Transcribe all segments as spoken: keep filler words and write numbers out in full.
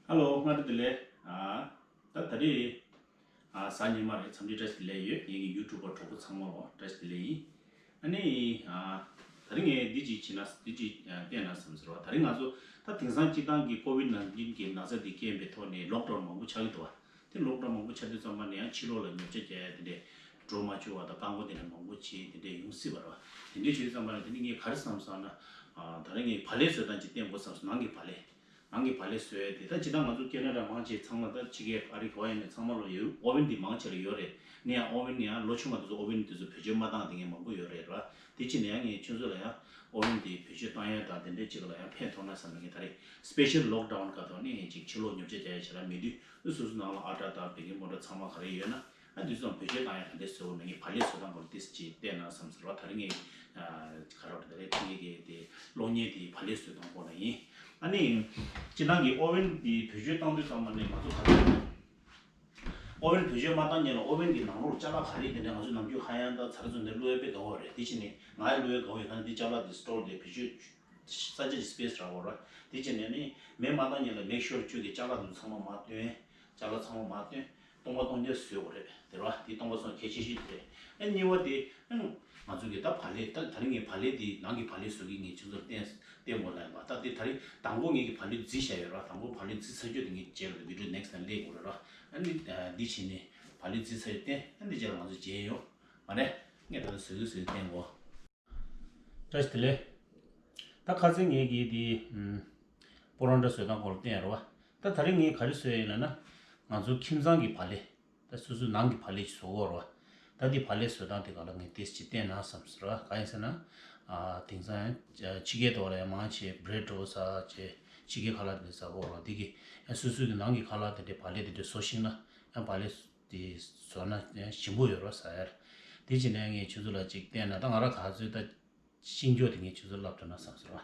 ཧ་ལོ། སྔ་དྲོ་བདེ་ལེགས། ཨ། ད་ད་རེས། ཨ། གཟའ་ཉི་མ་རེད། འཚམས་འདྲི་བཀྲ་ཤིས་བདེ་ལེགས་ཡོད། ངེད་ཀྱི་ཡུ་ཊུབ་པར་གྲོགས་པོ་ཚང་མ་ལ་བཀྲ་ཤིས་བདེ་ལེགས་ཡིན། ཨ་ནི། ཨ། ད་རེས་ངས་འདི་ཅིག་བྱས་ན་འདི་ཅིག་ཨ། བལྟས་ན་བསམ་ཟེར་བ། ད་རེས་ང་ཚོ་ད་དེང་སང་སྤྱིར་བཏང་གི་ཀོ་བིད་ནཱ་ཡིན་ཊིན་གྱི་ན་ཚ་འདི་རྐྱེན་པའི་ཐོག་ནས་ལོག་ཌའུན་མང་པོ་ཆགས་ཀྱི་འདུག་བ། དེ་ལོག་ཌའུན་མང་པོ་ཆགས་དུས་ཙམ་པ་ནས་ཡང་ཕྱི་ལོགས་ལ་ཉོ་ཆ་རྒྱག་ཡ་དེ་འདྲས་འགྲོ་མ་བཅུག་པ་དང་། རྐང་པ་དེ་འདྲས་མང་པོ་བྱས་དེ་འདྲས་ཡོང་སྲིད་པ་རེད་བ། དེ་འདྲས་བྱས་དུས་ཙམ་པ་ནས་དེ་ནི་ངས་ག་རེ་བསམ་སོང་ན། ཨ། ད་རེས་ངས་བག་ལེབ་བཟོ་སྟངས་ཅིག་བསྟན་དགོས་བསམ་སོང་། ནང་གི་བག་ལེབ། ནང་གི་བག་ལེབ་བཟོ་ཡ་དེ། ད་སྤྱིར་བཏང་ང་ཚོ་ཁེ་ན་ཌ་མང་ཆེ་ཚང་མ། ད་ཕྱི་རྒྱལ་ཨ་རི་ག་བ་ཡིན་ནའི་ཚང་མ་ལ་ཡོད། ཨོ་ཝེན་དེ་མང་ཆེ་ལ་ཡོད་རེད། ནས་ཡང་ཨོ་ཝེན་ནས་ཡང་ལོ་ཆུང་བ་དེ་ཚོ་ཨོ་ཝེན་དེ་ཚོ་བེད་སྤྱོད་མ་བཏང་དེ་ངས་མང་པོ་ཡོད་རེད་ར། དེ་ཕྱིན་ནས་ཡང་ངས་ཁྱོད་ཚོ་ལ་ཡང་ཨོ་ཝེན་དེ་བེད་སྤྱོད་བཏང་ཡ་དང་དེ་འདྲའི་ཅིག་ལ་ཡང་ཕན་ཐོགས་ན་བསམ་ནས། ངས་ད་རེས་སི་པེ་ཤལ་ལོག་ཌའུན་སྐབས་ཐོག་ནས་ཅིག་ཕྱི་ལོགས་ཉོ་ཆ་རྒྱག་ཡ་བྱེད་ར་མེད་དུས། སོ་སོ་ནང་ལ་ཨ་ཊ་དང་བེ་ཀིང་པའུ་ཌར་ཚང་མ་ག་རེ་ཡོད་ན། ཨ། འདི་ཚོ་བེད་སྤྱོད་བཏང་ཡ་ག་འདྲས་བཟོ་དགོས་མེད། ངས་བག་ལེབ་བཟོ་སྟངས་སྐོར་ཏོག་ཙམ་ཅིག་བལྟས་ན་བསམ་ཟེར་བ། ད་རེས་ངས། ཨ། ག་རེ་བ་རེད། ད་རེས་ངེད་ཀྱི་དེ་གློག་བརྙན་དེ་བག་ལེབ་བཟོ་སྟངས་སྐོར་ལ་ཡིན། ཨ་ནི། སྤྱིར་བཏང་གི་ཨོ་ཝེན་དེ་བེད་སྤྱོད་བཏང་དུས་ཙམ་པ་ནས་ང་ཚོ་ག་རེ། ཨོ་ཝེན་བེད་སྤྱོད་མ་བཏང་སྔོན་ལ་ཨོ་ཝེན་གྱི་ནང་ལོགས་ཅ་ལག་ག་རེ་དེ་འདྲ། ང་ཚོ་ནམ་རྒྱུན་ཧ་ཡང་དང་ཚ་ར་ཚོ་འདི་བླུག་ཡ་དཔེ་དགའ་བོ་རེད། དེ་ཕྱིན་ནས་ང་ཡང་བླུག་ཡ་དགའ་བོ་ཡོད། ད་འདི་ཅ་ལག་འདི་སི་ཊོར་དེ་བེད་སྤྱོད། ས་ཆ་གི་སི་པེ་སི་རག་གོ་ར། དེ་བྱས་ནས་ནི་མེ་མ་བཏང་སྔོན་ལ་མེག་ཤོར་ཁྱོད་ཀྱི་ཅ་ལག་དེ་ཚང་མ་མ་བཏོན། ཅ་ལག་ཚང་མ་མ་བཏོན། སྟོང་པ་སྟོང་རྐྱང་བཟོས་དགོས་རེད། དེ་ར་བ། དེ་སྟོང་པ་སྟོང་གལ་ཆེ་ཤོས་དེ་རེད། ཨ། གཉིས་པ་དེ། ཨ། ང་ཚོ་གི་ད་བག་ལེབ། ད་ད་རིང་ངས་བག་ལེབ་དེ། ནང་གི་བག་ལེབ་བཟོ་གི་ངས་ཁྱོད་ཚོར་བསྟན་བསྟན་དགོས་ལབ་ཡིན་པ། ད་དེ་ད་རིང་དང་པོ་ངས་ཀྱི་བག་ལེབ་བརྫིས་བཞག་ཡོད་ར། དང་པོ་བག་ལེབ་བརྫིས་ཚར་རྒྱུ་དེ་ངས་རྗེས་ལ་བི་ཌིའོ་ནེག་སི་ཊི་ནང་སླེབས་དགོས་རེད་ར། ཨ་ནི། ཨ། འདི་བྱས་ནས་བག་ལེབ་བརྫིས་ཚར་རྒྱུ་བསྟན། ཨ། འདི་རྗེས་ལ་ང་ཚོ་མཇལ་ཡོང་། མ་རེད། ངས་ད་ལྟ་བཟོ་གི་བཟོ་གི་བསྟན་དགོས། བཀྲ་ཤིས་བདེ་ལེགས། ད་ཁ་སང་ངས་ཀྱིས་འདི། ཨམ། པོ་རོན་ཊ་བཟོ་སྟངས་སྐོར་ལ་བསྟན་ཡོད་རེད་བ། ད་ད་རེས་ངས་ག་རེ་བཟོས་ཡིན་ལབ་ན། ང་ཚོ་ཁྱིམ་ཚང་གི་བག་ལེབ། ད་སོ་སོའི་ནང་གི་བག་ལེབ་ཅིག་བཟོ་དགོས་རེད་བ། ད་འདི་བག་ལེབ་བཟོ་སྟངས་དེ་ག་ལ་ངས་ཏོག་ཙམ་ཅིག་བསྟན་ན་བསམ་ཟེར་བ། གང་ཡིན་ཟེར་ན། ཨ། དེང་སང་ཕྱི་རྒྱལ་དུ་ལ་ཡང་མང་ཆེ་བྷི་རེཌ་འདྲ་བོ་ཟ་བྱས། ཕྱི་རྒྱལ་ཁ་ལག་དེ་ཟ་གོ་རེད་བ། འདི་གི་ཡང་སོ་སོའི་གི་ནང་གི་ཁ་ལག་དེ་འདྲའི་བག་ལེབ་དེ་འདྲ་བཟོ་ཤེས་ན། ཡང་བག་ལེབ་དེ་བཟོས་ན་ཞིམ་པོ་ཡོད་རེད་བ། ཟ་ཡ་རེད། དེ་བྱས་ནས་ངས་ཁྱོད་ཚོ་ལ་ཅིག་བསྟན་ན། ད་ང་རང་ག་ཚོད་ད་ཤེས་རྒྱུ་དེ་ངས་ཁྱོད་ཚོར་ལབ་ཐུབ་ན་བསམ་སོང་ར།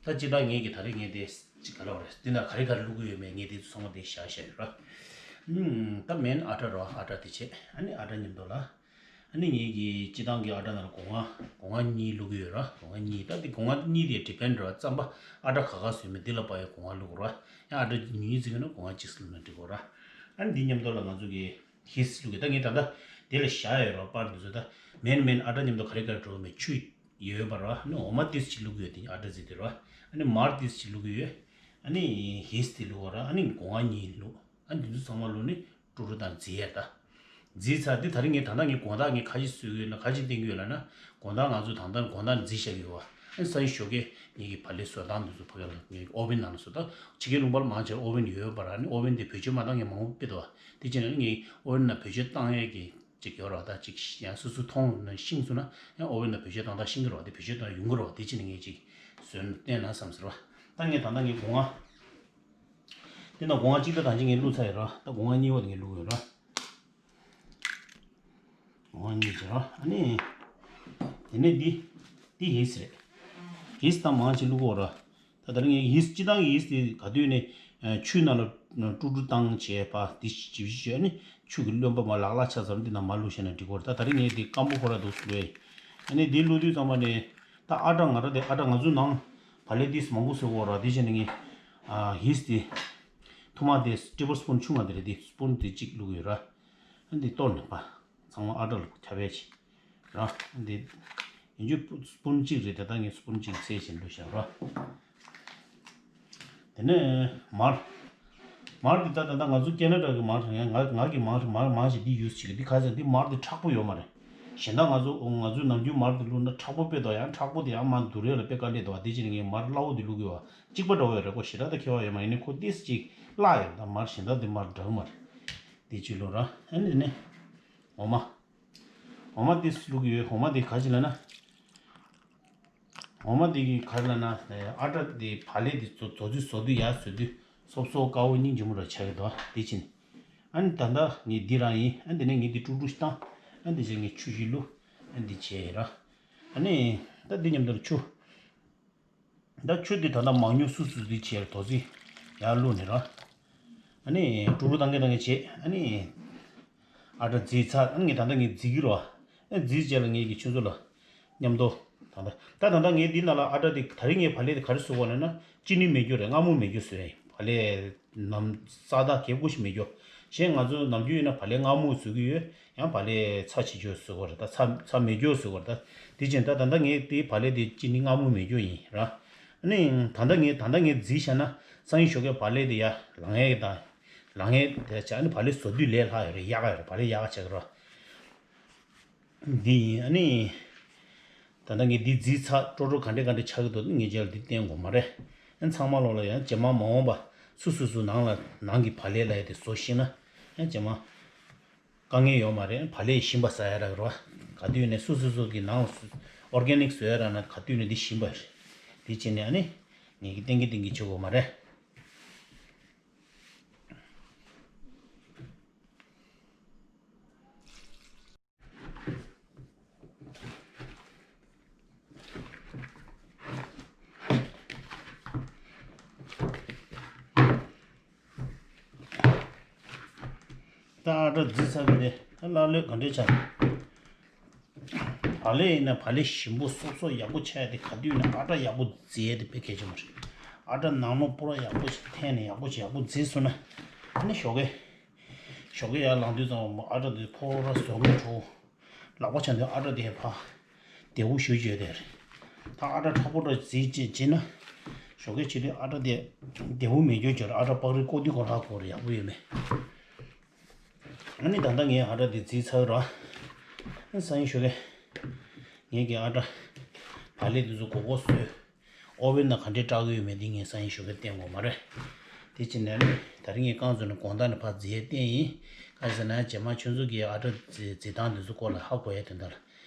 ད་སྤྱིར་བཏང་ངས་ཀྱིས་ད་རེས་ངས་དེ་ཅིག་ག་ལབ་རེད། འདི་ན་ག་རེ་ག་རེ་བླུག་གི་ཡོད་མེད་ངས་དེ་ཚོ་ཚང་མ་དེ་བཞག་བཞག་ཡོད་ར། ཨུམ། ད་མེན་ཨ་ཊ་ར་བ། ཨ་ཊ་དེ་བྱས། ཨ་ནི་ཨ་ཊ་མཉམ་དུ་ལ། ཨ་ནི་ངས་ཀྱིས་སྤྱིར་བཏང་གི་ཨ་ཊ་ནང་ལ་སྒོ་ང་སྒོ་ང་གཉིས་བླུག་གི་ཡོད་ར། སྒོ་ང་གཉིས། ད་དེ་སྒོ་ང་གཉིས་དེ་ཌི་པེན་ཌི་ར་བ། རྩམ་པ་ཨ་ཊ་ག་ག་བཟོས་མེད་འདི་ལ་དཔག་ཡས་སྒོ་ང་བླུག་ར། ཡང་ཨ་ཊ་ཉུང་ཉུང་བརྩི་གི་ན་སྒོ་ང་གཅིག་བླུགས་ན་འགྲིག་གོ་ར། ཨ་ནི་འདི་མཉམ་དུ་ལ་ང་ཚོ་གི་ཧིས་བླུགས་གི། ད་ངས་ད་ལྟ་དེ་ལ་བཞག་ཡོད་ར། པར་འདི་ཚོ། ད་མེན་མེན་ཨ་ཊ་མཉམ་དུ་ག་རེ་ག་རེ་འགྲོ་མེད། ཆུ་ཡོད་པ་ར། ཨ་ནི་འོ་མ་ཏོག་ཙམ་ཅིག་བླུགས་ཡོད། དེ་ཨ་ཊ་རྫས་དེ་ར། ཨ་ནི་མར་ཏོག་ཙམ་ཅིག་བླུགས་ཡོད། ཨ་ནི་ཧིས་དེ་བླུགས་པ་ར། ཨ་ནི་སྒོ་ང་གཉིས་བླུགས། ཨ་ནི་འདི་ཚོ་ཚང་མ་བླུགས་ནས་དཀྲུག་དཀྲུག་བཏང་བརྫིས་ཡ། ད་བརྫིས་ཚར་དེ་ད་རིང་ངས་ད་ལྟ་ངས་དགོང་དག་ངས་ག་རེ་བཟོ་གི་ཡོད་ལབ། ག་རེ་བསྟན་གི་ཡོད་ལབ་ན། དགོང་དག་ང་ཚོ་ད་ལྟ་དགོང་དག་བརྫིས་བཞག་གི་ཡོད་པ། ཨ་ནི་སང་ཉིན་ཞོགས་ཀས་ངེད་ཀྱི་བག་ལེབ་བཟོ་སྟངས་འདི་ཚོ་ཕ་གི་ལ་ངེད་ཀྱི་ཨོ་ཝེན་ནང་ལ་བཟོ། ད་ཕྱི་རྒྱལ་ལུང་པ་ལ་མང་ཆེ་ཨོ་ཝེན་ཡོད་པ་ར། ཨ་ནི་ཨོ་ཝེན་དེ་བེད་སྤྱོད་མ་བཏང་མཁན་མང་པོ་དཔེ་འདུག་པ། དེ་བྱས་ན་ངས་ཨོ་ཝེན་ནང་བེད་སྤྱོད་བཏང་ཡས་ཀྱི་ཅིག་ཡོད་ར། ད་ཅིག་ཡང་སོ་སོ་མཐོང་ན་ཤེས་སོང་ན་ཡང་ཨོ་ཝེན་ནང་བེད་སྤྱོད་བཏང་སྟངས་ཤེས་ཀྱི་རེད་པ། དེ་བེད་སྤྱོད་བཏང་ཡོང་གི་རེད་པ། དེ་བྱས་ན་ངས་ཅིག་བཟོས་ན་བསྟན་ན་བསམ་ཟེར་བ། ད་ངས་ད་ལྟ་ངས་སྒོ་ང་། དེ་ན་སྒོ་ང་གཅིག་ད་ད་ཅིག་ངས་བླུགས་ཚར་ཡོད་ར། ད་སྒོ་ང་གཉིས་པ་དེ་ངས་བླུགས་ཡོད་ར། སྒོ་ང་གཉིས་བྱས་ར། ཨ་ནི། དེ་ནས་འདི། འདི་ཧིས་རེད། ཧིས་ད་མང་ཆེ་བླུགས་གོ་ར། ད་ད་རིང་ངས་ཧིས། སྤྱིར་བཏང་གི་ཧིས་དེ་ག་དུས་ནས་ཆུའི་ནང་ལ་དཀྲུག་དཀྲུག་བཏང་བྱས་པ་འདི་ཞིབ་ཞིབ་བྱས། ཨ་ནི་ཆུ་གི་རློན་པ་མར་ལག་ལག་ཆགས་ཙང་འདི་ནང་མར་བླུགས་བཞག་ན་འགྲིག་གོ་ར། ད་ད་རིང་ངས་འདི་སྐམ་པོ་ཁོ་ར་འདུག་བླུགས་ཡས། ཨ་ནི་འདི་བླུགས་དུས་ཙམ་པ་ནས་ད་ཨ་ཊ་ང་ར་དེ། ཨ་ཊ་ང་ཚོའི་ནང་བག་ལེབ་ཏོག་ཙམ་མང་པོ་བཟོ་གོ་ར། དེ་བྱས་ནས་ངས། ཨ། ཧིས་དེ་ཐུར་མ་དེ་ཊེ་བལ་སི་པུན་ཆུང་བ་དེ་རེད། དེ་སི་པུན་དེ་གཅིག་བླུགས་ཡོད་ར། ཨ་ནི་འདི་གཏོར་ནས་པ། ཚང་མ་ཨ་ཊ་ལ་ཁྱབ་པ་བྱས་ར། འདི་ཡིན་རྒྱུ་སི་པུན་གཅིག་རེད། དེ་ད་ངས་སི་པུན་གཅིག་བཙལ་བྱས་བླུགས་བཞག་ར། དེ་ནས་མར། མར་འདི་ད་ད་ད་ང་ཚོ་ཁེ་ན་ཌ་གི་མར། ང་ང་གི་མར། མར་མང་ཞིག་འདི་ཡུས་བྱེད་ཀྱི། འདི་ག་ཟེར། འདི་མར་འདི་མཁྲེགས་པོ་ཡོད་མ་རེད། གཞན་དག་ང་ཚོ་ང་ཚོའི་ནམ་རྒྱུན་མར་འདི་བླུགས་ན་མཁྲེགས་པོ་དཔེ་འདུག་ཡང་མཁྲེགས་པོ་དེ་ཡང་མར་འདུག་རེད་ལ་དཔེ་དཀའ་ལས་འདུག་བ། དེ་ཕྱིར་ངས་མར་སླ་བོ་འདི་བླུགས་ཀྱི་བ། གཅིག་པ་འདྲ་བོ་ཡོད་རེད། ཁོ་ཞེ་དྲག་ད་ཁྱད་པར་ཡོད་མ་རེད། ཡིན་ནའི་ཁོ་ཏོག་ཙམ་ཅིག་སླ་ཡོད། ད་མར་གཞན་དག་འདི་མར་འདྲ་གི་མ་རེད། དེ་ཅིག་བླུགས་ར། ཨ་ནི་དེ་ནས་འོ་མ། འོ་མ་ཏོག་ཙམ་བླུགས་ཀྱི་ཡོད། འོ་མ་དེ་ག་ཅིག་ལབ་ན། འོ་མ་དེ་གི་ག་རེ་ལབ་ན། ཨ་ཊ་དེ་བག་ལེབ་དེ་བཟོ་བཟོ་དུས་བཟོ་དུས་ཡར་བཟོ་དུས་སོབ་སོབ་དཀར་པོ་སྙིང་རྗེ་མོ་ར་ཆགས་ཀྱི་འདུག་དེ་ཕྱིར། ཨ་ནི་ད་ལྟ་ངས་འདི་རང་ཡིན། ཨ་ནི་དེ་ནས་ངས་འདི་དཀྲུག་དཀྲུག་ཞིག་བཏང་། ཨ་ནི་དེ་བྱས་ངས་ཆུ་ཞིག་བླུགས། ཨ་ནི་འདི་བྱས་ཡིན་ར། ཨ་ནི་ད་འདི་མཉམ་དུ་ཆུ། ད་ཆུ་འདི་ད་ལྟ་མང་ཉུང་སུ་སུ་འདི་བྱས་དོ་ཚིག་ཡར་བླུགས་ནས་ར། ཨ་ནི་དཀྲུག་དཀྲུག་བཏང་གི་བཏང་གི་བྱས། ཨ་ནི་ཨ་ཊ་བརྫིས་ཚར། ཨ་ནི་ངས་ད་ལྟ་ངས་བརྫིས་ཀྱི་ར། ཨ། བརྫིས་རྗེས་ལ་ངས་ཀྱི་ཁྱོད་ཚོ་ལ་མཉམ་དུ། ད་ལྟ་ད་ད་ལྟ་ངས་འདི་ནང་ལ་ཨ་ཊ་འདི། ད་རིང་ངས་བག་ལེབ་འདི་ག་རེ་བཟོ་གོ་ན་ན། ཅི་ནི་མེད་རྒྱུ་རེད། མངར་མོ་མེད་རྒྱུ་བཟོས་ཡིན། བག་ལེབ་ ནམ་ས་ད་གས་ཀུ་ཤི་མེད་རྒྱུ། གཞན་ང་ཚོ་ནམ་རྒྱུན་ཡིན་ན་བག་ལེབ་མངར་མོ་བཟོ་གི་ཡོད། ཡང་བག་ལེབ་ཚྭ་ཆེ་ཆེ་བཟོ་གི་རེད། ད་ཚྭ་ཚྭ་མེད་རྒྱུ་བཟོ་གི་རེད། ད་དེ་བྱས་ད་ད་ལྟ་ངས་དེ་བག་ལེབ་དེ་གཅིག་ནི་མངར་མོ་མེད་རྒྱུ་ཡིན་ར། ཨ་ནི་ད་ལྟ་ངས་ད་ལྟ་ངས་རྫིས་བཞག་ན་སང་ཉིན་ཞོགས་ཀས་བག་ལེབ་དེ་ཡར་ལངས་ཡས་དང་། ལངས་ཡས་དེ་བྱས་ཨ་ནི་བག་ལེབ་བཟོ་དུས་ལས་སླ་ཡོད་རེད། ཡག་ག་ཡོད་རེད། བག་ལེབ་ཡག་ག་ཆགས་ཀྱི་རེད། འདི་ཡིན། ཨ་ནི་ད་ལྟ་ངས་འདི་རྫིས་ཚར། སྤྲོ་སྤྲོ་ག་འདྲས་ག་འདྲས་ཆགས་ཀྱི་འདུག་ངས་རྗེས་ལ་འདི་བསྟན་དགོས་མ་རེད། ཨ་ཚང་མ་ལོག་ལ་ཡང་རྗེས་མ་མ་འོངས་པ་སུ་སུ་སུ་ནང་ལ་ནང་གི་བག་ལེབ་ལ་ཡ་དེ་བཟོ་ཤེས་ན་ཡང་རྗེས་མ་དཀའ་ངལ་ཡོད་མ་རེད། བག་ལེབ་ཞིམ་པ་ཟ་ཡ་རག་རོ། ག་དུས་ནས་སུ་སུ་སུ་གི་ནང་ལ་ཨོར་གེ་ནིག་བཟོ་ཡ་རག་ན་ག་དུས་ནས་འདི་ཞིམ་པ་རེད། འདི་བྱས་ནས་ཨ་ནི་ངས་ཀྱི་ཏན་གྱི་ཏན་གྱི་བྱེད་དགོས་མ་རེད། ད་ཨ་གྲ་རྫིས་ཚར་གི་རེད། ད་ལག་ལོས་ག་འདྲས་ཆགས། བག་ལེབ་ཡིན་ན་བག་ལེབ་ཞིམ་པོ་སོབ་སོབ་ཡག་པོ་ཆགས་ཡ་དེ་ག་དུས་ཡིན་ན་ཨ་གྲ་ཡག་པོ་རྫིས་ཡ་དེ་དཔེ་གལ་ཆེན་པོ་རེད། ཨ་གྲ་ནང་ལོགས་པུ་ར་ཡག་པོ་ཞིག་འཐེན་ནས་ཡག་པོ་ཞིག་ཡག་པོ་རྫིས་སོང་ན་ཨ་ནི་ཞོགས་ཀས། ཞོགས་ཀས་ཡར་ལངས་དུས་ཙམ་པ་ཨ་གྲ་དེ་ཕོ་ར་བཟོ་གི་འགྲོ། ལག་པ་འཆང་དུས་ཨ་གྲ་དེ་ཕར་བདེ་པོ་ཞུ་བྱོས་དེ་རེད། ད་ཨ་གྲ་མཁྲེགས་པོ་འདྲ་རྫིས་བྱས་བྱས་ན་ཞོགས་ཀས་བྱེད་དུས་ཨ་གྲ་དེ་བདེ་པོ་མེད་རྒྱུ་བྱོས་རེད། ཨ་གྲ་པགས་རིལ་བཀོག་དུས་ཁོ་ར་ཁོ་ར་ཡག་པོ་ཡོད་མེད། ཨ་ནི་ད་ལྟ་ངས་ཨ་གྲ་འདི་རྫིས་ཚར་ར། སང་ཉིན་ཞོགས་ཀས་ངས་ཀྱི་ཨ་གྲ་བག་ལེབ་འདི་ཚོ་སྒོར་སྒོར་བཟོས། ཨོ་ཝེན་ནང་ག་འདྲས་སྐྲག་གི་ཡོད་མེད་འདི་ངས་སང་ཉིན་ཞོགས་ཀས་བསྟན་དགོས་མ་རེད། དེ་ཕྱིན་ནས་ནི་ད་རིང་ངས་རྐང་བཙུགས་ནས་དགོང་དག་ནས་ཕར་རྫིས་ཡས་བསྟན་ཡིན། ག་རེ་ཟེར་ན་རྗེས་མ་ཁྱོད་ཚོ་གིས་ཨ་གྲ་རྫིས་རྫིས་སྟངས་འདི་ཚོ་སྐོར་ལ་ཧ་གོ་ཡས་དོན་དག་ལ།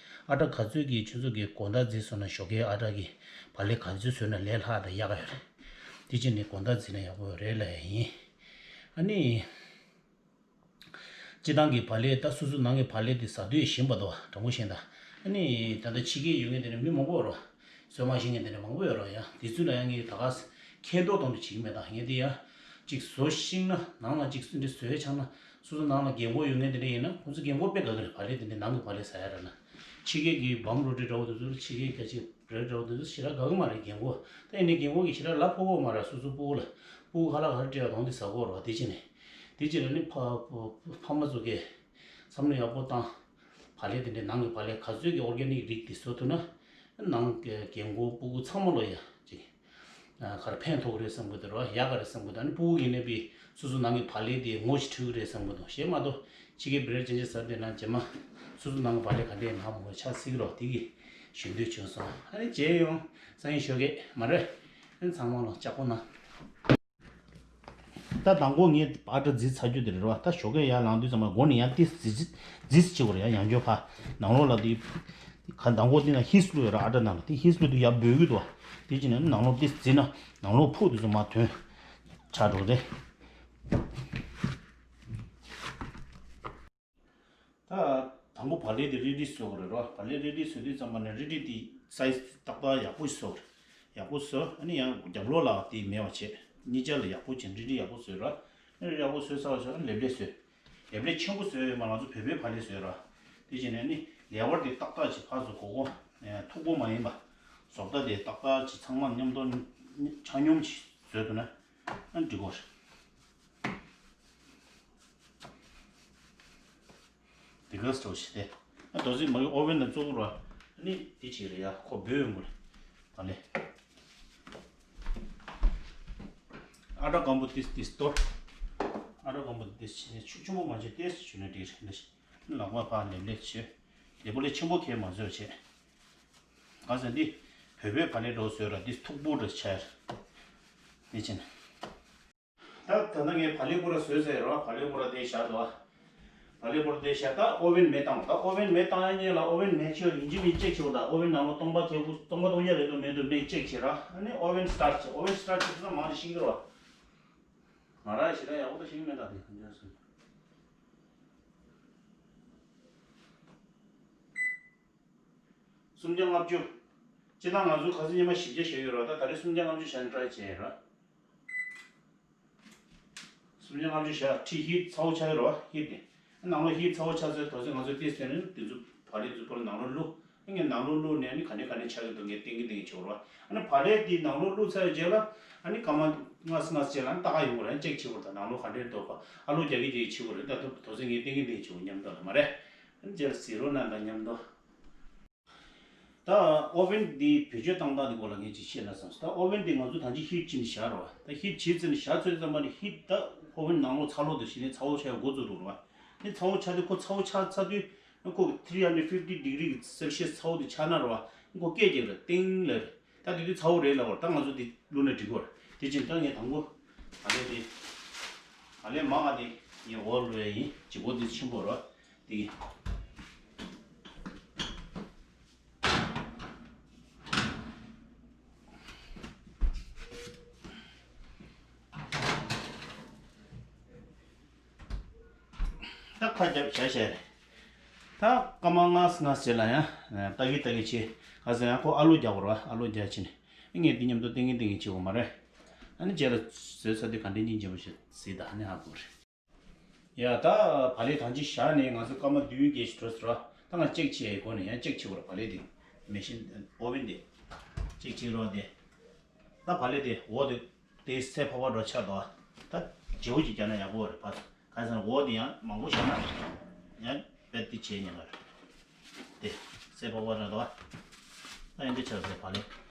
ཨ་གྲ་ག་ཚོད་ཀྱིས་ཁྱོད་ཚོ་གིས་དགོང་དག་རྫིས་སོང་ན་ཞོགས་ཀས་ཨ་གྲ་གི་བག་ལེབ་ག་ཚོད་བཟོས་ན་ལས་སླ་དང་ཡག་ག་ཡོད་རེད། དེ་ཕྱིན་ནས་དགོང་དག་རྫིས་ན་ཡག་པོ་ཡོད་རེད་ལབ་ཡ་ཡིན། ཨ་ནི། སྤྱིར་བཏང་གི་བག་ལེབ་ད་སོ་སོ་ནང་གི་བག་ལེབ་དེ་ཟ་དུས་ཞིམ་པ་འདུག་དྲང་པོ་བཤད་ན། ཨ་ནི་ད་ལྟ་ཕྱི་རྒྱལ་ཡོད་མཁན་དེ་ནི་མི་མང་པོ་ཡོད་རེད། བཟོ་མ་ཤེས་མཁན་དེ་ནི་མང་པོ་ཡོད་རེད། ཡ་དེ་ཚོ་ལ་ཡང་ངས་ད་ག་ཁྱད་མདོག་གཏོང་དུ་བྱེད་ཀྱི་མེད། ད་ངས་དེ་ཡང་ཅིག་བཟོ་ཤེས་ན་ནང་ལ་ཅིག་སུ་འདྲ་བཟོས་ཆགས་ན་སོ་སོ་ནང་ལ་རྒན་གོག་ཡོད་མཁན་དེ་འདྲ་ཡིན་ན་ཁོང་ཚོ་རྒན་གོག་དཔེ་དགའ་གི་རེད། བག་ལེབ་དེ་འདྲ་ནང་གི་བག་ལེབ་ཟ་ཡ་རེད་ན། ཕྱི་རྒྱལ་གྱི་བམ་རོ་ཏི་འདྲ་བོ་དེ་ཚོ་ཕྱི་རྒྱལ་སྐད་ཆ་རེད་འདྲ་བོ་དེ་ཚོ་ཞེ་དྲག་དགའ་གི་མ་རེད་རྒན་གོག་ད་ཡིན་ནའི་རྒན་གོག་གིས་ཞེ་དྲག་ལབ་ཕོད་གི་མ་རེད། སོ་སོ་སྤུ་གུ་ལ་སྤུ་གུ་ཁ་ལག་ག་རེ་སྤྲད་པ་དང་དེ་ཟ་གི་རེད་བ། དེ་ཕྱིན་ནས་དེ་ཕྱིན་ནས་ནི་ཕ་ཕ་ཕ་མ་ཚོ་གིས་བསམ་བློ་ཡག་པོ་བཏང་། བག་ལེབ་དེ་འདྲའི་ནང་གི་བག་ལེབ་ག་ཚོད་ཀྱི་ཨོར་གེ་ནིག་རིགས་དེ་བཟོ་ཐུབ་ན་ནང་གི་རྒན་གོག་སྤུ་གུ་ཚང་མ་ལོ་ཡ་ཅིག་ག་རེ་ཕན་ཐོགས་ཀྱི་རེད་བསམ་གི་འདུག་ར། ཡག་ག་རེད་བསམ་གི་འདུག་ཨ་ནི་སྤུ་གུ་ཡིན་ནའི་པི་སོ་སོ་ནང་གི་བག་ལེབ་དེ་ངོ་ཞིག་འཕྲོད་ཀྱི་རེད་བསམ་གི་འདུག་གཞན་མ་གཏོགས་ཕྱི་རྒྱལ་བི་རེད་ཅན་ཅན་ཟ་བསྡད་ན་རྗེས་མ་སོ་སོ་ནང་གི་བག་ལེབ་ག་འདྲས་ནང་མ་ཆགས་སྲིད་ཀྱི་རེད། དེ་གི་ཞུ་འདོད་བྱུང་སོང་། ཨ་ནི་མཇལ་ཡོང་། སང་ཉིན་ཞོགས་ཀས་མ་རེད། ཨ་ནི་ཚང་མ་ལ་ལྕགས་པོ་གནང་། ད་དང་པོ་ངས་ཨ་གྲ་རྫིས་ཚར་རྒྱུ་དེ་རེད་བ། ད་ཞོགས་ཀས་ཡར་ལངས་དུས་ཙམ་པ་མགོ་ནས་ཡར་ཏིས་རྫིས་རྫིས་བྱེད་དགོས་རེད། ཡར་ཡང་བསྐྱར་ཕར་ནང་ལོགས་ལ་དེ་ག་དང་པོ་དེ་ན་ཧིས་བླུགས་ཡོད་ར། ཨ་གྲ་ནང་ལ་དེ་ཧིས་བླུགས་དུས་ཡར་འབོད་ཀྱི་འདུག་བ། དེ་བྱས་ནས་ནང་ལོགས་ཏིས་རྫིས་ན་ནང་ལོགས་ཕུག་དེ་ཚོ་མར་ཐོན་ཆགས་འགྲོ་གི་རེད། ད་དང་པོ་བག་ལེབ་དེ་རིལ་རིལ་བཟོ་དགོས་རེད་རོ། བག་ལེབ་རིལ་རིལ་བཟོ་དུས་ཙམ་པ་ནས་རིལ་རིལ་དེ་སའི་ཛི་ཏག་ཏག་ཡག་པོ་བཟོ། ཡག་པོ་བཟོ། ཨ་ནི་ཡང་རྒྱབ་ལོགས་ལ་དེ་མེད་པ་བྱེད། གཉིས་ཆ་ལ་ཡག་པོ་བྱེད། རིལ་རིལ་ཡག་པོ་བཟོས་ར། ཨ་ནི་ཡག་པོ་བཟོས་ཚར་བ་བཟོས། ཨ་ནི་ལེབ་ལེབ་བཟོས། ལེབ་ལེབ་ཆེན་པོ་བཟོས་ཡོད་མ། ང་ཚོ་བོད་པའི་བག་ལེབ་བཟོས་ར། དེ་བྱས་ནས་ནི་ལེ་ཝར་དེ་ཏག་ཏག་ཅིག་ཕར་ཚུར་གོ་གོ། མཐུག་པོ་མ་ཡིན་པ། བཟོ་ལྟ་དེ་ཏག་ཏག་ཅིག་ཚང་མ་མཉམ་དུ་ཆ་སྙོམས་ཅིག་བཟོས་འདུག་ན། ཨ་ནི་འགྲིག་གོ། དེ་ག་སྤྲོ་ཞིག་སྟེ། ཨ་དོ་ཚིག་མ་གི་ཨོ་ཝེན་ནང་བཙུགས་རོགས། ཨ་ནི་དེ་ཅིག་རེད་ཡ། ཁོ་འབོད་ཡོང་གི་རེད། ད་ལེ། ཨ་ཏྲ་སྐམ་པོ་ཏིས་ཏིས་ཏོ། ཨ་ཏྲ་སྐམ་པོ་ཏིས་ཆེ་ཆུ་ཆུང་པོ་མ་བྱེད་ཏིས་ཆུ་ནས་འགྲིག་རེད། ལག་པ་ཕར་ལེབ་ལེབ་བྱེད། ལེབ་པོ་ལེ་ཆེན་པོ་ཁྱེར་མ་བཟོས་བྱེད། ག་ཟེར་འདི་བོད་པའི་བག་ལེབ་འགྲོ་བཟོས་ར། འདི་མཐུག་པོ་འདྲ་ཆགས་ར། འདི་ཕྱིན། ད་ད་ལྟ་ངས་བག་ལེབ་པོ་ར་བཟོས་ཟེར་ར། བག་ལེབ་པོ་ར་དེ་བཞག་འདུག་བག་ལེབ་པོ་ར་དེ་བཞག་ད་ཨོ་ཝེན་མེ་བཏང་། ད་ཨོ་ཝེན་མེ་བཏང་ཡ་ཉེ་ལ་ཨོ་ཝེན་མེ་ཆེ་ཡིན་གཅིག་མིན་གཅིག་ཆེ་བ། ད་ཨོ་ཝེན་ནང་ལ་སྟོང་པ་ཁེ་པོ་སྟོང་པ་སྟོང་ཡ་རེད་འདུག་མེད་འདུག་མེད་ཅེག་བྱེད་ར། ཨ་ནི་ཨོ་ཝེན་སི་ཊར་ཊི་བྱེད། ཨོ་ཝེན་སི་ཊར་ཊི་བྱེད་ན་མང་ཞིག་ཤིང་གི་ར། ང་ར་ཞེ་དྲག་ཡག་པོ་ད་ཤེས་ཀྱི་མེད། ད་དེ་གང་འདྲ་སོང་། སུམ་བརྒྱ་ལྔ་བཅུ། སྤྱིར་བཏང་ང་ཚོ་ཁ་སང་ཉི་མ་བཞི་བརྒྱ་བཞག་ཡོད་ར། ད་ད་རེས་སུམ་བརྒྱ་ལྔ་བཅུ་བཞག་ནས་ཊ་རའི་བྱས་ཡོད་ར། སུམ་བརྒྱ་ལྔ་བཅུ་བཞག་ཁྲི་ཧིཊ་ཚ་བོ་ཆགས་ཡོད་ར། ཧིཊ་དེ་ནང་ལོགས་ཧིཊ་ཚ་བོ་ཆགས་ཚོད་དོ་ཚོད་ང་ཚོས་ཏིས་ཏེ་ནི་དེ་ཚོ་བག་ལེབ་ཚོ་པོ་ནང་ལོགས་བླུགས། ཨ་ངས་ནང་ལོགས་བླུགས་ནས་ཨ་ནི་ག་ནས་ག་ནས་ཆགས་ཀྱི་འདུག་ངས་ཏིང་གི་ཏིང་གི་བྱེད་ར། ཨ་ནི་བག་ལེབ་དེ་ནང་ལོགས་བླུགས་ཚར་བའི་རྗེས་ལ་ཨ་ནི་སྐར་མ་ སྔ་སྔ་རྗེས་ལ་ལྟ་ག་ཡོང་གི་རེད། ཅེག་བྱེད་དགོས་རེད། ད་ནང་ལོགས་ག་འདྲས་འདུག་ག་ཨ་ལོ་རྒྱག་གི་རྒྱག་གི་བྱེད་དགོས་རེད། ད་དུ་དོ་ཚོད་ངས་ཏན་གི་ཏན་བྱེད་དགོས་མཉམ་དུ་ལ་མ་རེད། རྗེས་ལ་ཟེར་རོགས་གནང་དང་མཉམ་དུ། ད་ཨོ་ཝེན་འདི་བེད་སྤྱོད་བཏང་སྟངས་འདི་སྐོར་ལ་ངས་ཅིག་བཤད་ན་བསམ་སོང་། ད་ཨོ་ཝེན་འདི་ང་ཚོ་ད་ཅི་ཧིཊ་བྱས་ནས་བཞག་རོགས། ད་ཧིཊ་བྱས་ཚར་ནས་བཞག་ཚར་ཙམ་པ་ནི་ཧིཊ་ད་ཨོ་ཝེན་ནང་ལོགས་ཚ་ལོ་དེ་བྱས་ནས་ཚ་བོ་ཆགས་ཡ་འགོ་བཙུགས་འགྲོ་རོགས། དེ་ཚ་བོ་ཆགས་དུས་ཁོ་ཚ་བོ་ཆགས་ཚར་དུས་ཁོ་three hundred fifty degree Celsius ཚ་བོ་དེ་ཆགས་ན་རོགས། ཁོ་སྐད་རྒྱག་རེད། ཏིང་ལབ་རེད། ད་དེ་དུས་ཚ་བོ་རེད་ལབ་པ་རེད། ད་ང་ཚོ་དེ་བླུགས་ན་འགྲིག་གི་རེད། དེ་བྱས་ད་ངས་དང་པོ་ག་ལེ་དེ་ག་ལེ་མ་ག་དེ་ངས་འོག་བླུགས་ཡ་ཡིན། ལྗིད་པོ་དེ་ཆེན་པོ་རེད་དེ། ད་ཁ་རྒྱབ་བྱ་བྱས་རེད། ད་སྐར་མ་ལྔ་ལྔ་ཟེར་ལ་ཡང་ལྟ་གི་ལྟ་གི་བྱེད། ག་ཟེར་ཡང་ཁོ་ཨ་ལོ་རྒྱག་དགོས་རེད་པ། ཨ་ལོ་རྒྱག་བྱས་ནས་ངས་འདི་མཉམ་དུ་ཏིང་ངེ་ཏིང་ངེ་བྱེད་དགོས་མ་རེད། ཨ་ནི་རྗེས་ལ་བཟོས་ཚར་དུས་ག་འདྲས་སྙིང་རྗེ་པོ་ཞིག་གཟིགས་དང་ཨ་ནི་ཧ་གོ་རེད། ཡ་ད་བག་ལེབ་ཐང་ཅིག་བཞག་ནས་ང་ཚོ་སྐར་མ་བདུན་བརྒྱད་ཅིག་འགྲོ་ཟེར་བ། ད་ང་ཅེག་བྱེད་ཡའི་སྒོ་ནས་ཡང་ཅེག་བྱེད་དགོས་རེད། བག་ལེབ་དེ་མེ་ཤིན་ཨོ་ཝེན་དེ་ཅེག་བྱེད་རོགས་དེ། ད་བག་ལེབ་དེ་འོག་དེ་དེ་སེ་ཕོ་བ་འགྲོ་ཆགས་འདུག་ད་བརྗེ་པོ་ཅིག་རྒྱག་ན་ཡག་པོ་རེད་པ། གང་ཟེར་ན་འོག་དེ་ཡང་མང་པོ་བཞག་ན་ཡང་དཔེ་དེ་བྱེད་ཉེན་ཁ་རེད། དེ་སེ་ཕོ་བ་འགྲོ་འདུག་ད་ཡང་འདི་ཆགས་སེ་བག་ལེབ།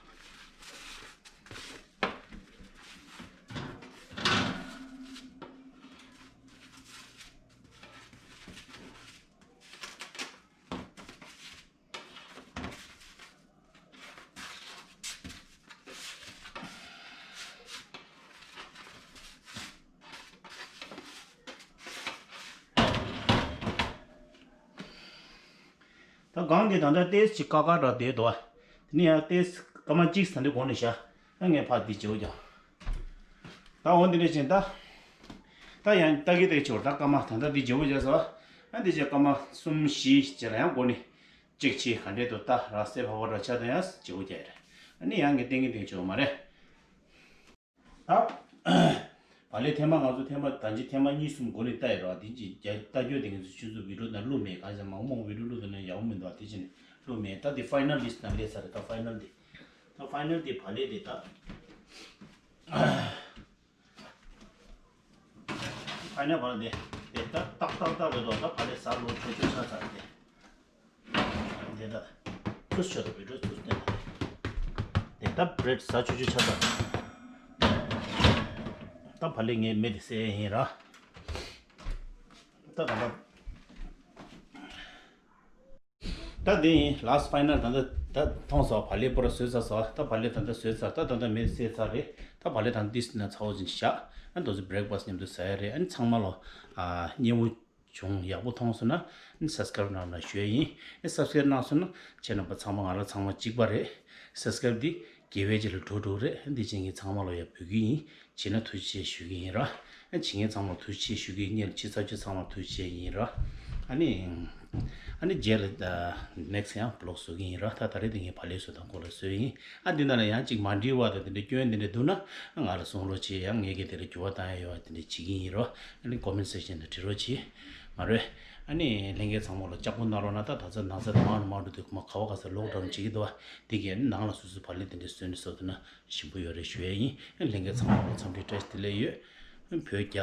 ད་སྒང་འདི་ད་ལྟ་ཏོག་ཙམ་ཅིག་དཀར་དཀར་འདྲ་བསྡད་འདུག་པ། དེ་ནས་ཡང་ཏོག་ཙམ་སྐར་མ་གཅིག་ཙམ་འདི་གོང་ནས་བཞག་ད་ངས་ཕར་འདི་བརྗེ་པོ་རྒྱག་ད་འོ་འདི་འདྲ་བྱས་ད། ད་ཡང་ལྟ་གི་ལྟ་གི་བྱེད་པ་རེད། ད་སྐར་མ་ད་ལྟ་འདི་བརྗེ་པོ་བརྒྱབ་ཟེར་བ། ཨ་འདི་བྱས་སྐར་མ་གསུམ་བཞི་བྱས་ལ་ཡང་འགོ་ནས་གཅིག་བྱས་ག་འདྲས་འདུག་ལྟ་ར། སེ་ཕོ་བ་འདྲ་ཆགས་དང་ཡང་བརྗེ་པོ་རྒྱག་ཡ་རེད། ཨ་ནི་ཡང་ངས་ཏིང་ངེ་ཏིང་ངེ་བྱེད་པ་མ་རེད། ད་བག་ལེབ་ཐེངས་མ་ང་ཚོ་ཐེངས་མ་ད་ཅི་ཐེངས་མ་གཉིས་གསུམ་འགོ་ནས་ལྟ་ཡོད་རེད་པ། དེ་ཅི་རྒྱ་ལྟ་རྒྱུ་དེ་ང་ཚོ་ཆུ་ཚོད་བི་ཌིའོ་ནང་བླུགས་མེད། གང་ཟེར་མང་མང་བི་ཌིའོ་བླུགས་དང་ན་ཡག་པོ་མི་འདུག་པ། དེ་ཅི་ནས་བླུགས་མེད། ད་དེ་ཕའི་ནལ་ལིསི་ནང་སླེབས་ཚར་རེད། ད་ཕའི་ནལ་དེ། ད་ཕའི་ནལ་དེ་བག་ལེབ་དེ་ད། ཕའི་ནལ་བག་ལེབ་དེ་དེ་ད་ཏག་ཏག་ཏག་རེད་འདུག་ད་བག་ལེབ་ཟ་ལོ་ཆོག་ཆོག་ཆགས་ཚར་རེད་དེ། དེ་ད་ཚུར་ཤོག་དང་བི་ཌིའོ་ཚུར་བསྟན་དང་། དེ་ད་བྷི་རེཌ་ཟ་ཆོག་ཆོག་ཆགས་ཚར་རེད། ད་བག་ལེབ་ངས་མེ་དེ་བསད་ཡ་ཡིན་ར། ད་ད་ད། ད་དེ་ཡིན། ལཱ་སི་ཕའི་ནལ་ད་ལྟ་ད་མཐོང་སོང་། བག་ལེབ་པོ་ར་བཟོས་ཚར་སོང་། ད་བག་ལེབ་ད་ལྟ་བཟོས་ཚར། ད་ད་ལྟ་མེ་བསད་ཚར་རེད། ད་བག་ལེབ་ད་ལྟ་ཏིས་ན་ཚ་བོ་ཅིག་བཞག་ཨ་ནི་དོ་ཚོ་བྷི་རེག་ཕ་སི་མཉམ་དུ་ཟ་ཡ་རེད། ཨ་ནི་ཚང་མ་ལོ་ཨ་མཉེས་པོ་བྱུང་ཡག་པོ་མཐོང་སོང་ན་ཨ་ནི་སབ་སི་ཀ་རེབ་གནང་རོགས་ཞུ་ཡ་ཡིན། ཨ་ནི་སབ་སི་ཀ་རེབ་གནང་སོང་ན་ཁྱེད་རྣམ་པ་ཚང་མ་ང་རང་ཚང་མ་གཅིག་པ་རེད། སབ་སི་ཀ་རེབ་འདི་དགེ་བའི་ཆེད་ལ་འགྲོ་འགྲོ་རེད། ཨ་ནི་འདི་བྱེད་མཁན་ཚང་མ་ལོ་ཡ་འབུལ་གྱི་ཡིན། བྱས་ན་ཐུགས་རྗེ་ཆེ་ཞུ་གི་ཡིན་ར། ཨ་བྱེད་མཁན་ཚང་མར་ཐུགས་རྗེ་ཆེ་ཞུ་གི་ཡིན། ལས་བྱེད་ཚར་གཅོད་ཚང་མར་ཐུགས་རྗེ་ཆེ་ཡིན་ར། ཨ་ནི། ཨ་ནི་རྗེས་ལ་ནེག་སི་ཡང་བི་ལོག་བཟོ་གི་ཡིན་ར། ད་ད་རེས་དེ་ངས་བག་ལེབ་བཟོ་སྟངས་སྐོར་ལ་བཟོས་ཡིན། ཨ་འདི་ནང་ལ་ཡང་གཅིག་མ་འགྲིག་པ་དང་དེ་འདྲ་སྐྱོན་དེ་འདྲ་འདུག་ན་ང་ལ་གསུང་རོགས་བྱེད། ཡང་ངས་ཀྱི་དེ་འདྲ་འགྱུར་བ་བཏང་ཡ་ཡོད་པ་དེ་འདྲ་བྱེད་ཀྱི་ཡིན་ར། ཨ་ནི་ཀོ་མེན་སེག་ཤན་དུ་བྲིས་རོགས་བྱེད། མ་རེད། ཨ་ནི་ལྷན་རྒྱས་ཚང་མ་ལ་ལྕགས་པོ་གནང་རོགས་གནང་། ད་ད་ཚ་ན་ཚ་དང་མང་དུ་མང་དུ་འདུག་མ་ག་བ་ག་ས་ལོག་ཌའུན་བྱེད་ཀྱི་འདུག་པ། དེ་གས་ནང་ལ་སོ་སོའི་བག་ལེབ་དེ་འདྲ་བཟོས་ནས་བཟོ་ཐུབ་ན་ཞིམ་པོ་ཡོད་རེད་ཞུ་ཡས་ཡིན། ལྷན་རྒྱས་ཚང་མ་ལ་འཚམས་འདྲི་བཀྲ་ཤིས་བདེ་ལེགས་ཡོད། བོད་རྒྱལ།